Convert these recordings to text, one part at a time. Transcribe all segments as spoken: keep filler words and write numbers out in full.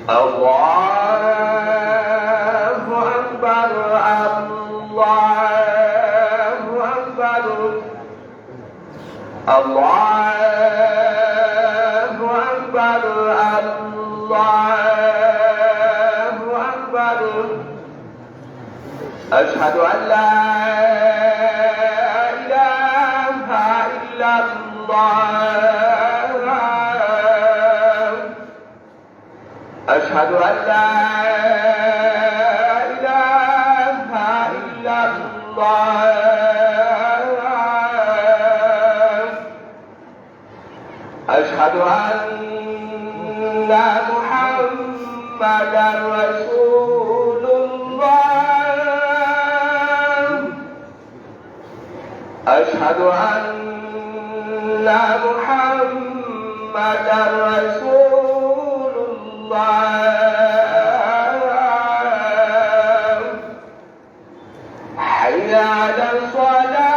الله أكبر، الله أكبر، الله أكبر، الله أكبر. أشهد أن لا إله إلا الله. أشهد أن لا إله إلا الله. أشهد أن محمدا رسول الله. أشهد أن محمدا رسول الله. حي على الصلاة.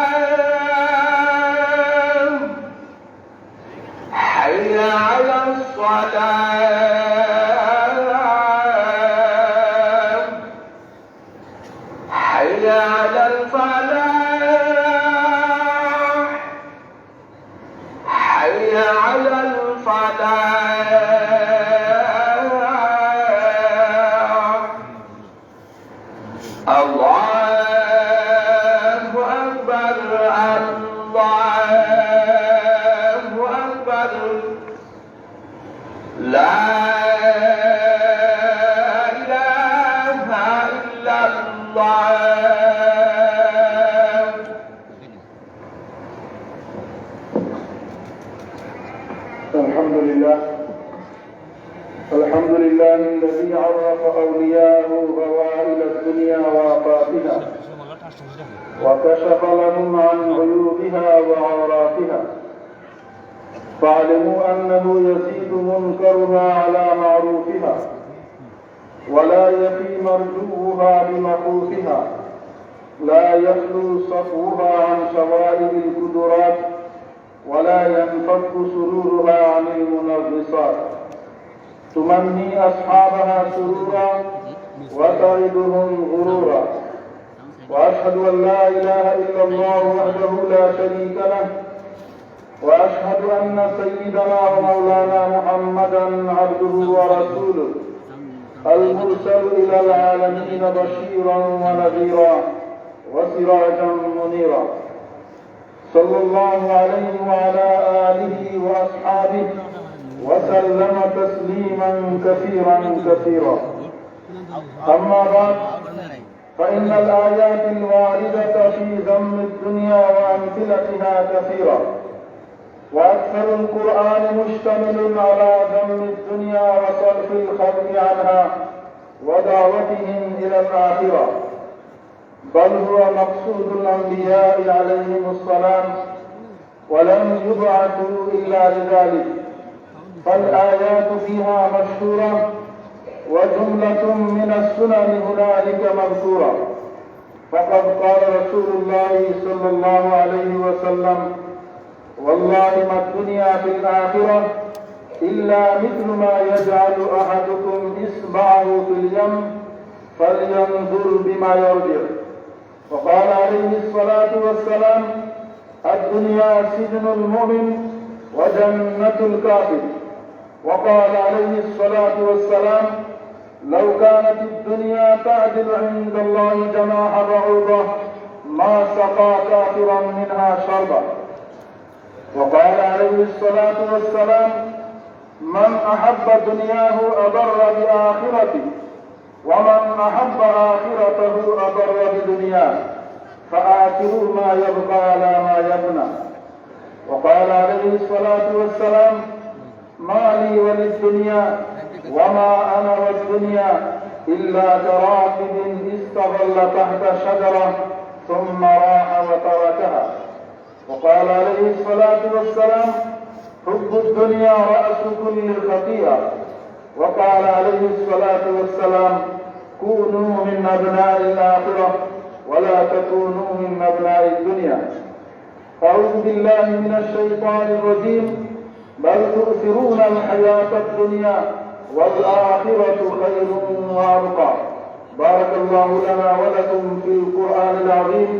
حي على الصلاة. حي على الفلاح. حي على الفلاح. الله أكبر، الله أكبر. لا إله إلا الله. الحمد لله. الحمد لله الذي عرف أولياءه فوائد الدنيا وآفاتها، وكشف لهم عن عيوبها وعوراتها، فاعلموا أنه يزيد منكرها على معروفها، ولا يفي مرجوها بمخوفها، لا يخلو صفوها عن شوائب القدرات، ولا ينفك سرورها عن المنغصات. تمني أصحابها سرورا وتعدهم غرورا. وأشهد أن لا إله إلا الله وحده لا شريك له، وأشهد أن سيدنا ومولانا محمدا عبده ورسوله، المرسل إلى العالمين بشيرا ونذيرا وسراجا منيرا، صلى الله عليه وعلى آله وأصحابه وسلم تسليما كثيرا كثيرا. أما بعد، فإن الآيات الواردة في ذم الدنيا وأمثلتها كثيرة، وأكثر القرآن مشتمل على ذم الدنيا وصرف الخلق عنها ودعوتهم إلى الآخرة، بل هو مقصود الأنبياء عليهم السلام، ولم يبعثوا إلا لذلك، فالآيات فيها مشهورة، وجملة من السنن هنالك مذكورة. فقد قال رسول الله صلى الله عليه وسلم: والله ما الدنيا في الآخرة إلا مثل ما يجعل أحدكم إصبعه في اليم فلينظر بما يرجع. وقال عليه الصلاة والسلام: الدنيا سجن المؤمن وجنة الكافر. وقال عليه الصلاة والسلام: لو كانت الدنيا تعدل عند الله جناح بعوضة ما سقى كافرا منها شربة. وقال عليه الصلاة والسلام: من أحب دنياه أضر بآخرته، ومن أحب آخرته أضر بدنياه، فآثروا ما يبقى على ما يفنى. وقال عليه الصلاة والسلام: ما لي وللدنيا وما أنا والدنيا إلا كراكب استظل تحت شجرة ثم راح وتركها. وقال عليه الصلاة والسلام: حب الدنيا رأس كل خطيئة. وقال عليه الصلاة والسلام: كونوا من أبناء الآخرة ولا تكونوا من أبناء الدنيا. أعوذ بالله من الشيطان الرجيم. بل تؤثرون الحياة الدنيا والآخرة خير وأبقى. بارك الله لنا ولكم في القرآن العظيم،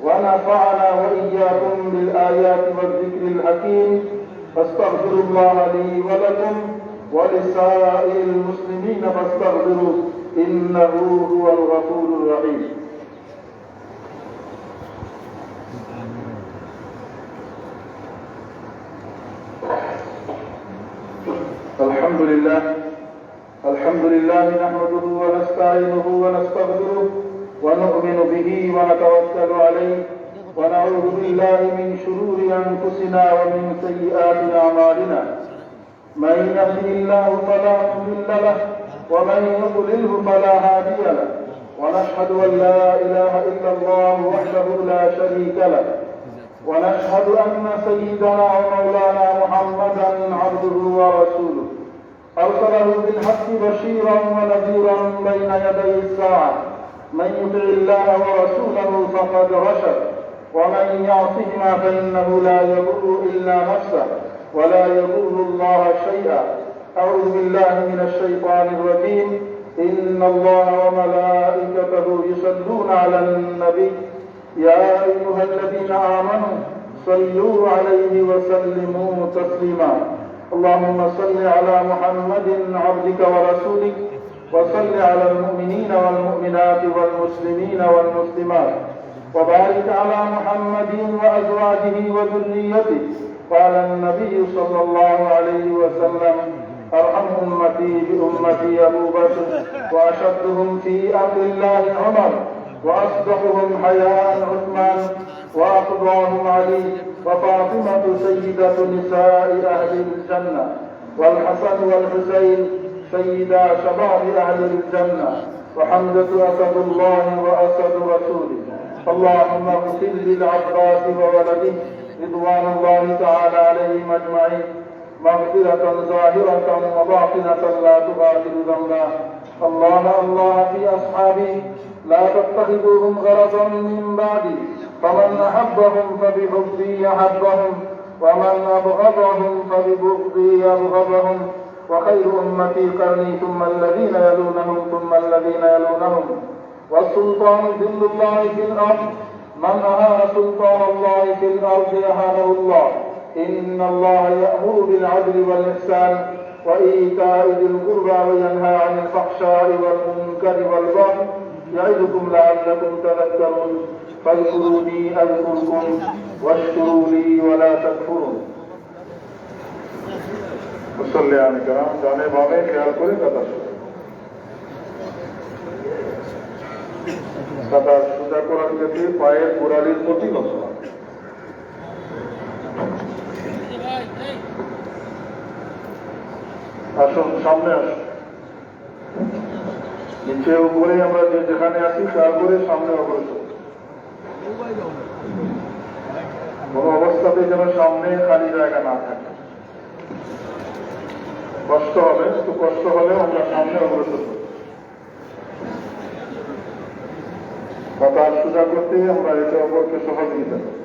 ونفعنا وإياكم بالآيات والذكر الحكيم. فاستغفروا الله لي ولكم ولسائر المسلمين فاستغفروه، إنه هو الغفور الرحيم. الحمد لله. الحمد لله نحمده ونستعينه ونستغفره ونؤمن به ونتوكل عليه ونعوذ بالله من شرور أنفسنا ومن سيئات أعمالنا. من يهده الله فلا مضل له ومن يضلله فلا هادي له. ونشهد أن لا إله إلا الله وحده لا شريك له. ونشهد أن سيدنا ومولانا محمدا عبده ورسوله. أرسله بالحق بشيرا ونذيرا بين يدي الساعة. من يطع الله ورسوله فقد رشد، ومن يعصهما فإنه لا يضر إلا نفسه ولا يضر الله شيئا. أعوذ بالله من الشيطان الرجيم. إن الله وملائكته يصلون على النبي، يا أيها الذين آمنوا صلوا عليه وسلموا تسليما. اللهم صل على محمد عبدك ورسولك، وصل على المؤمنين والمؤمنات والمسلمين والمسلمات، وبارك على محمد وأزواجه وذريته. قال النبي صلى الله عليه وسلم: أرحم أمتي بأمتي أبو بكر، وأشدهم في أمر الله عمر، وأصدقهم حياء عثمان، وأقضاهم علي وفاطمة سيدة نساء أهل الجنة، والحسن والحسين سيدا شباب أهل الجنة، وحمزة أسد الله وأسد رسوله. اللهم اغفر للعباس وولده رضوان الله تعالى عليهم أجمعين، مغفرة ظاهرة وباطنة لا تغادر ذنبا. الله الله في أصحابي، لا تتخذوهم غرضا من بعدي، فمن أحبهم فبحبي أحبهم، ومن أبغضهم فببغضي أبغضهم، وخير أمتي قرني ثم الذين يلونهم ثم الذين يلونهم. والسلطان ظل الله في الأرض، من أهان سلطان الله في الأرض أهانه الله. إن الله يأمر بالعدل والإحسان وإيتاء ذي القربى وينهى عن الفحشاء والمنكر والبغي يعظكم لعلكم تذكرون. فاذكروني أذكركم واشكروا لي ولا تكفرون. মুসল্লিয়ানে কেরাম, ডানে বামে খেয়াল করে কাতার সোজা। কাতার সোজা করার ক্ষেত্রে পায়ের গোড়ালির প্রতি লক্ষ্য রাখুন। আসুন, সামনে আসুন। নিচে উপরে আমরা যে যেখানে আছি, খেয়াল করে সামনে অগ্রসর। কোনো অবস্থাতেই যেন সামনে খালি জায়গা না থাকে। কষ্ট হবে, একটু কষ্ট হলেও আমরা সামনে অগ্রসর হই। কাতার সোজা করতে আমরা একে অপরকে সহযোগিতা করি।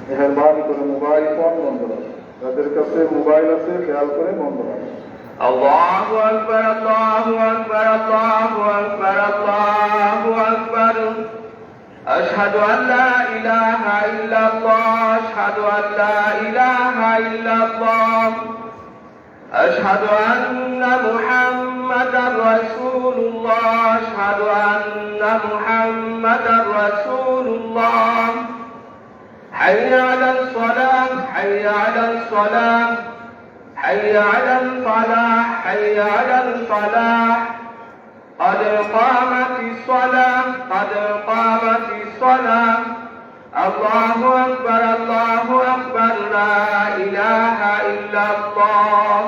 মেহেরবানি করে মোবাইল ফোন বন্ধ রাখুন। যাদের কাছে মোবাইল আছে, খেয়াল করে বন্ধ রাখুন। الله أكبر، الله أكبر، الله أكبر، الله أكبر. أشهد أن لا إله إلا الله، أشهد أن لا إله إلا الله. أشهد أن محمدا رسول الله، أشهد أن محمدا رسول الله. حي على الصلاة، حي على الصلاة، حي على الفلاح، حي على الفلاح. قد قامت الصلاة، قد قامت الصلاة. الله أكبر، الله أكبر، لا إله إلا الله.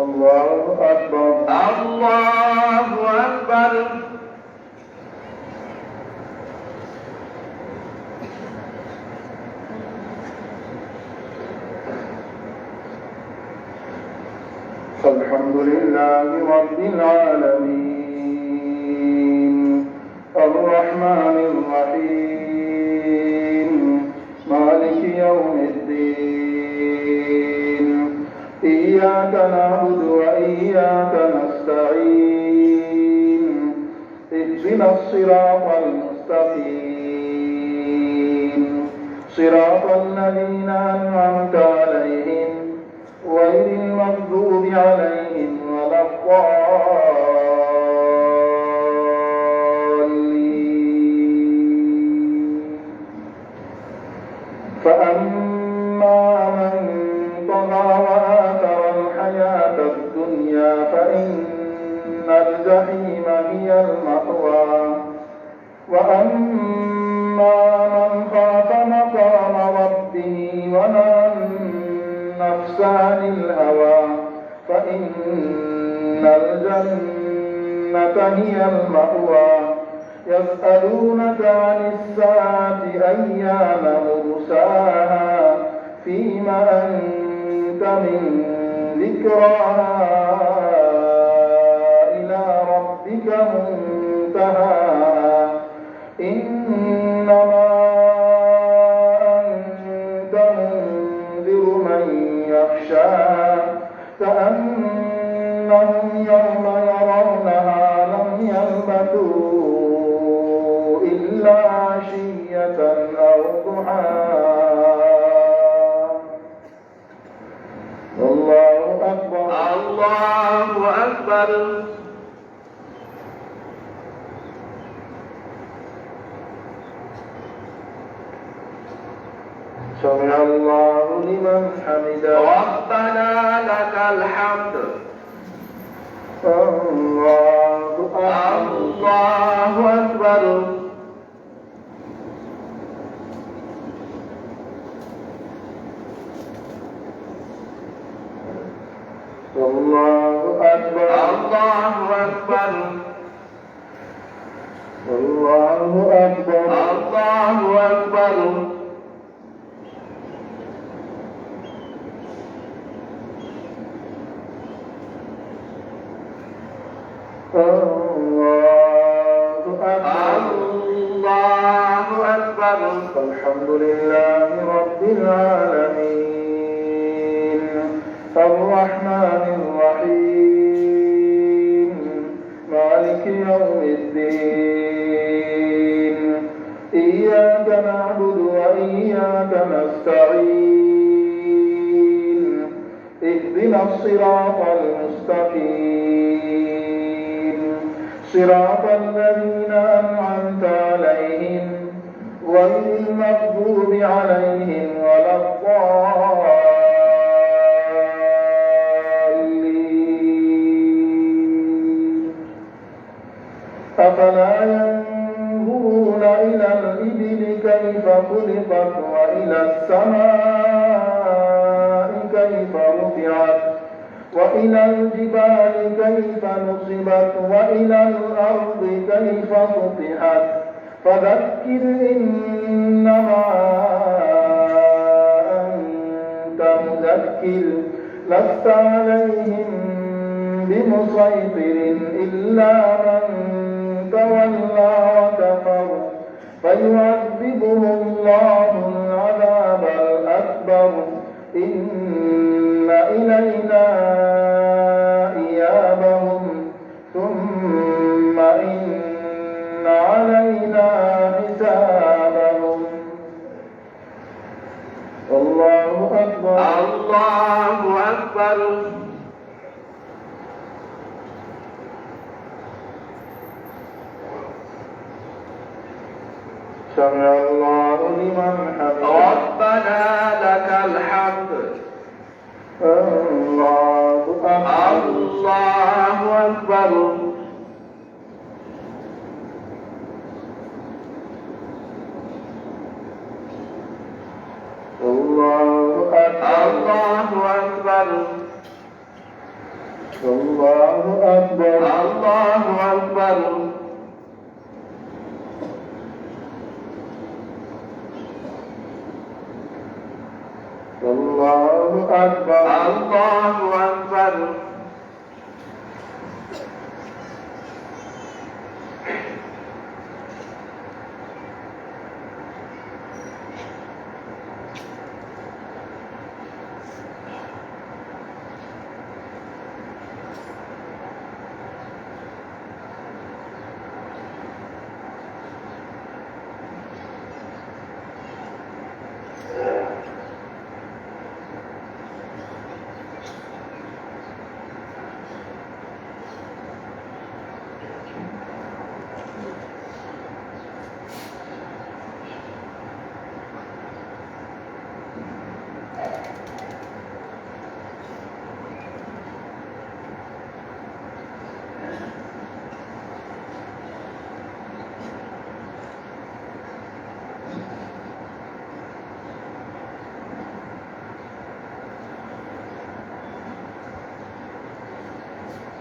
الله أكبر. الله أكبر. الحمد لله رب العالمين. الرحمن الرحيم. مالك يوم الدين. إياك نعبد وإياك نستعين. اهدنا الصراط المستقيم. صراط الذين أنعمت عليهم غير المغضوب عليهم ولا الضالين. فأما من طغى وآثر الحياة الدنيا فإن الجحيم هي المأوى. وأما من خاف مقام ربه ونهى النفس عن الهوى فإن الجنة هي المأوى. يسألونك عن الساعة أيان مرساها. فيم أنت من ذكراها إلى ربك منتهاها. إنما أنت منذر من يخشاها. كأنهم يوم يرونها لم يلبثوا إلا عشية أو ضحاها. الله أكبر. الله أكبر. سمع الله لمن حمده. ربنا لك الحمد. الله أكبر. الله أكبر. الله أكبر. الله أكبر. الله أكبر. الله أكبر. الله أكبر. الله أكبر. الحمد لله رب العالمين. الرحمن الرحيم. مالك يوم الدين. إياك نعبد وإياك نستعين. اهدنا الصراط المستقيم. صراط الذين أنعمت عليهم غير المغضوب عليهم ولا الضالين. أفلا ينظرون إلى الإبل كيف خلقت وإلى السماء كيف رفعت وإلى الجبال كيف نصبت وإلى الأرض كيف سطحت. فذكر إنما أنت مذكر. لست عليهم بمسيطر إلا من تولى وكفر. فيعذبه الله العذاب الأكبر. إن إلينا إيابهم. ثم إن علينا حسابهم. الله أكبر. الله أكبر. سمع الله لمن حمده. ربنا لك الحمد. الله أكبر. الله أكبر. الله أكبر. الله أكبر. الله أكبر. الله أكبر. الله أكبر. الله أكبر.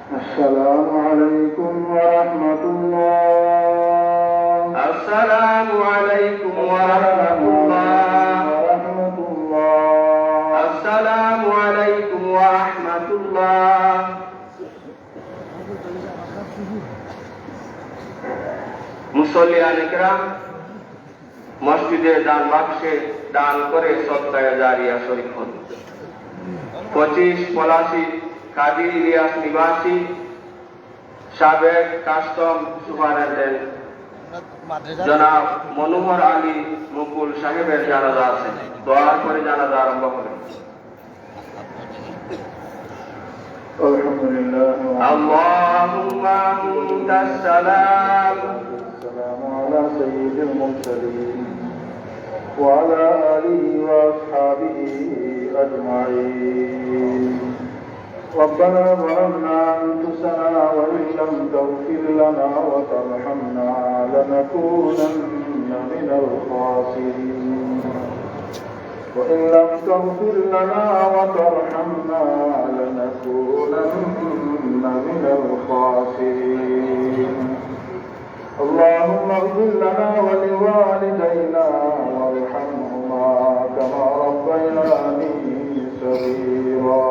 السلام عليكم ورحمة الله. السلام عليكم ورحمة الله. ورحمة الله. السلام عليكم ورحمة الله. মুসল্লিয়ানে কেরাম, মসজিদের দান বাক্সে দান করে সদকায়ে জারিয়া শরিক হন। পঁচিশ পলাশী কাজী ইলিয়াস নিবাসী সাবেক কাস্টম সুপারিনটেন্ডেন্ট জনাব মনোহর আলী মুকুল সাহেবের জানাজা আছে। দোয়ার পরে জানাজা আরম্ভ হবে। الحمد لله. اللهم أنت السلام. السلام على سيد المرسلين وعلى آله وأصحابه أجمعين. ربنا ظلمنا أنفسنا وإن لم تغفر لنا وترحمنا لنكونن من الخاسرين. وإن لم تغفر لنا وترحمنا لنكونن من الخاسرين. اللهم اغفر لنا ولوالدينا وارحمهما كما ربياني صغيرا.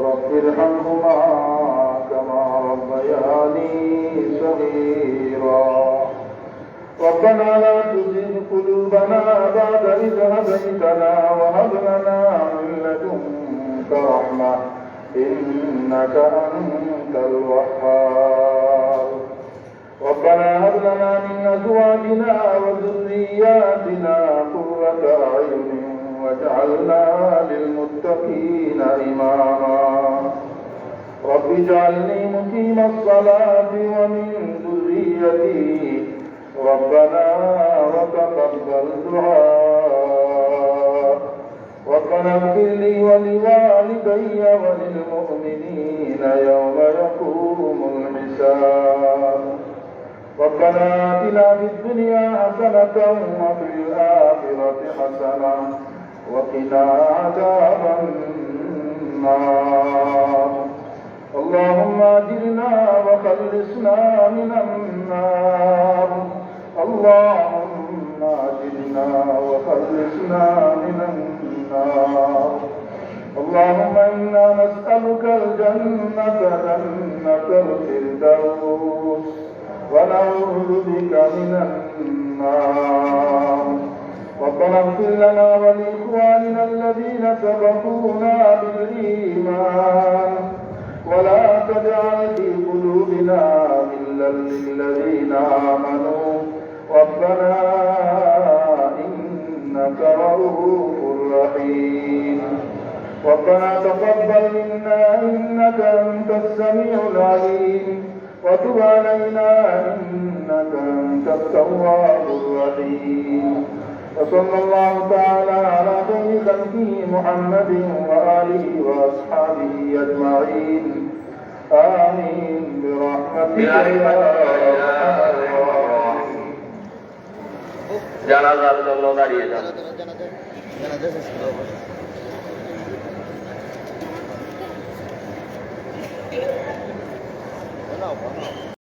رب ارحمهما كما ربياني صغيرا. ربنا لا تزغ قلوبنا بعد إذ هديتنا وهب لنا من لدنك رحمة إنك أنت الوهاب. ربنا هب لنا من أزواجنا وذرياتنا قرة أعين واجعلنا للمتقين إماما. رب اجعلني مقيم الصلاة ومن ذريتي. ربنا وتقبل دعاء. ربنا اغفر لي ولوالدي وللمؤمنين يوم يقوم الحساب. ربنا آتنا في الدنيا حسنة وفي الآخرة حسنة وقنا عذاب النار. اللهم أجرنا وخلصنا من النار. اللهم أجرنا وخلصنا من النار. اللهم إنا نسألك الجنة، جنة الفردوس، ونعوذ بك من النار. ربنا اغفر لنا ولإخواننا الذين سبقونا بالإيمان ولا تجعل في قلوبنا غلا للذين آمنوا ربنا إنك رءوف رحيم. ربنا تقبل منا إنك أنت السميع العليم وتب علينا إنك أنت التواب الرحيم. وصلى الله تعالى على خير خلقه محمد وآله وأصحابه أجمعين. آمين برحمتك يا أرحم الراحمين. জানাজার জন্য দাঁড়িয়ে যান।